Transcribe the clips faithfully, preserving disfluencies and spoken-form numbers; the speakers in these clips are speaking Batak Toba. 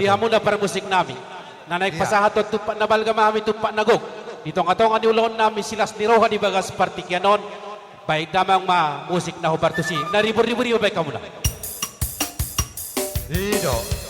Di hamuna parmusik nami. Na naeng pasahathon tumpak na balga ma hami, tumpak na gok. Di tonga-tonga ni ulaon nami, silas ni roha di bagas partingkian on. Baen damang ma musik na hombar tusi. Na ribur-ribur i ma baen hamuna. I do.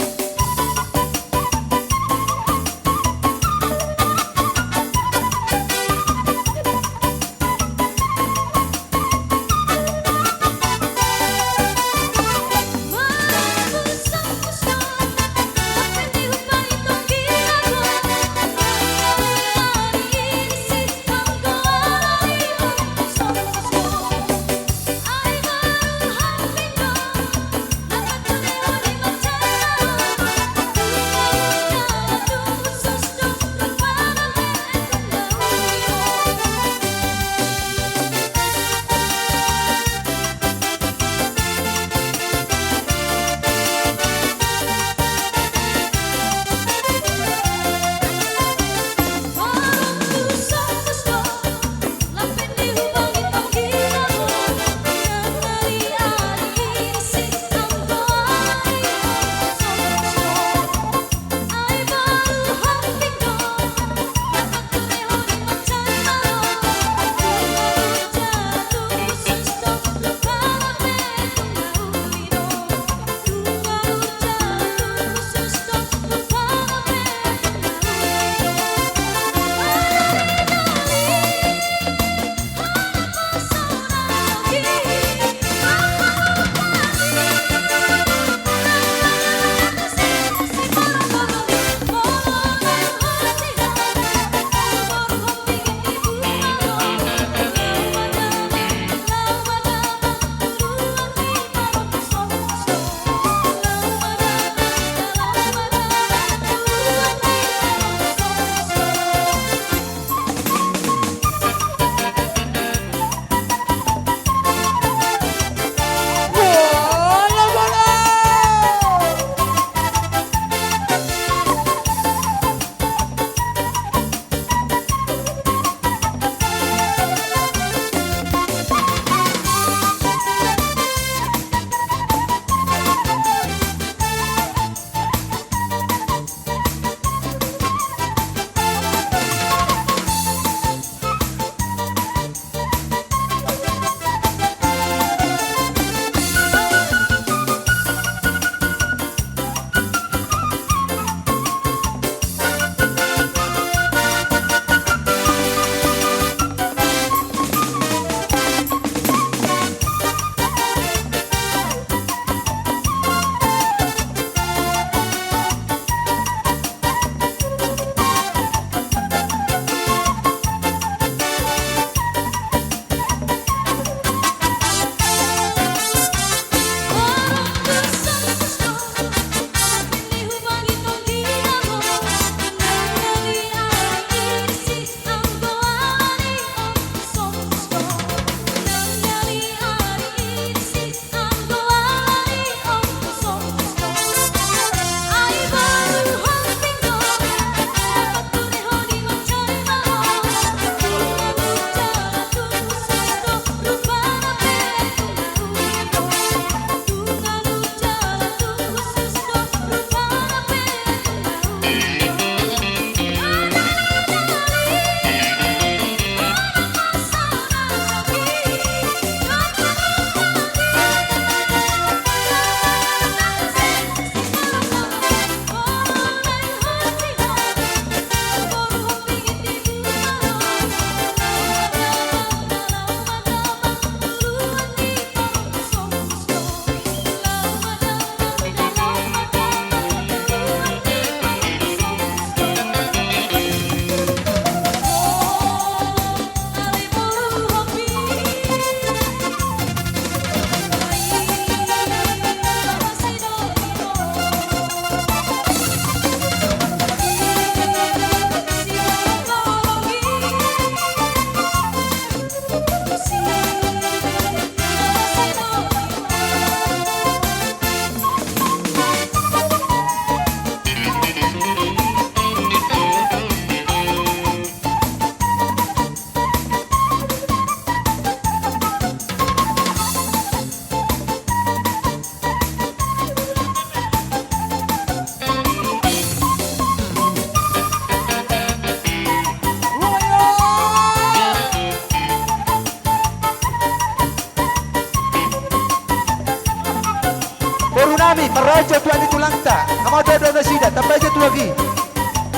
Nami marrajo tuak ni tulangta, nga mandodok nasida, tambai jo tuak i.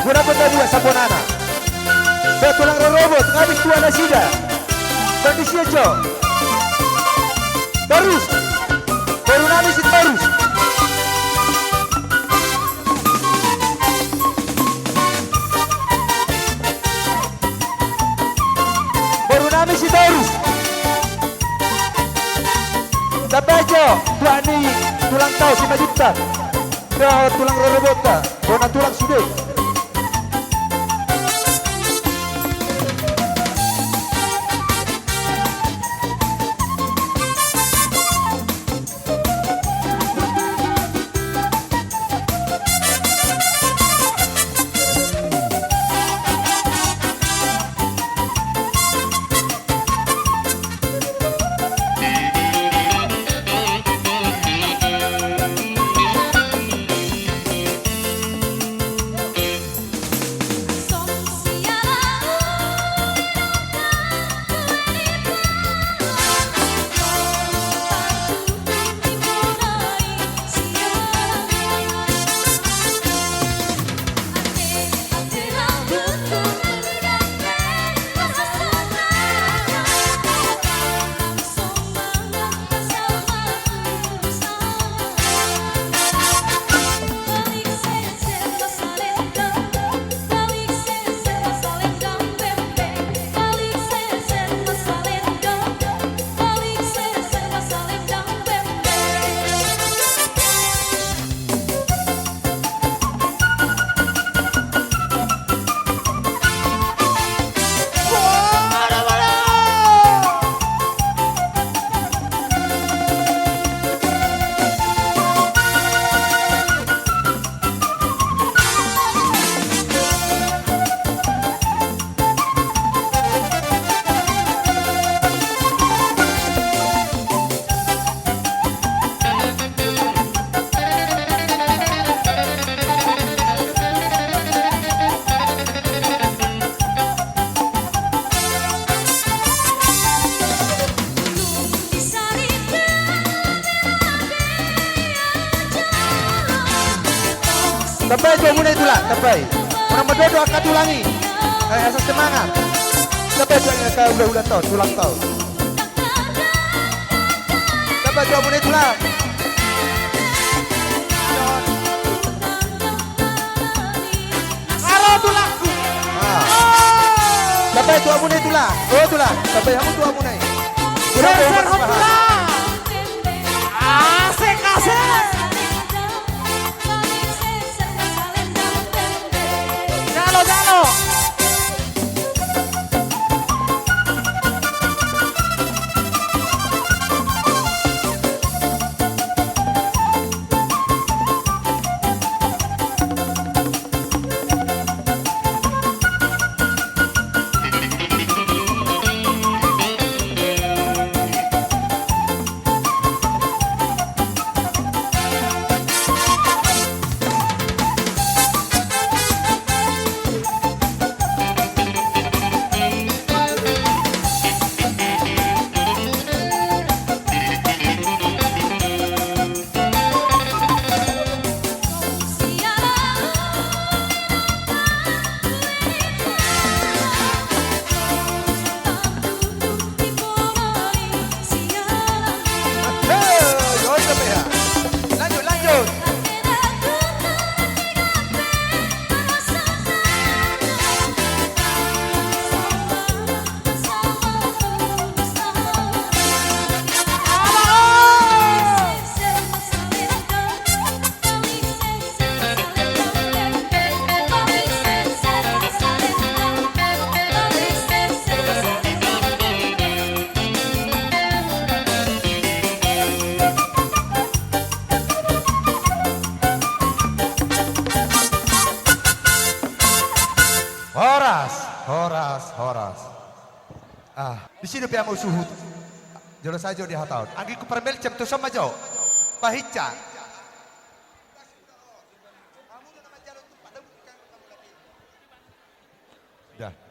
Bona pota dua sabonana. Tuak tulang rorobot, ngabis tuak nasida. Kondisi jo. Torus. Boru nami Sitorus. Boru nami Sitorus. Tambai jo tuak ni tulangta Simanjuntak. Dohot tulang rorobotta, bona tulang sude. Tambai tu hamuna i tulang, tambai. Unang mandodok angka tulang i. Ai asa semangat. Tambai tu angka hulahulanta on, tulangta on. Tambai tu hamuna i tulang. Aro tulangku. Ah. Tambai tu hamuna i tulang. O tulang, tambai hamu tu hamuna i. Ser, ser, tulang. Asik, asik. Jalo, jalo. Horas, horas, horas. Ah, disi dope ahu suhut. Jolo sajo di hataon. Anggiku parmelcem tu son ma jo. Pahinsa. Dah.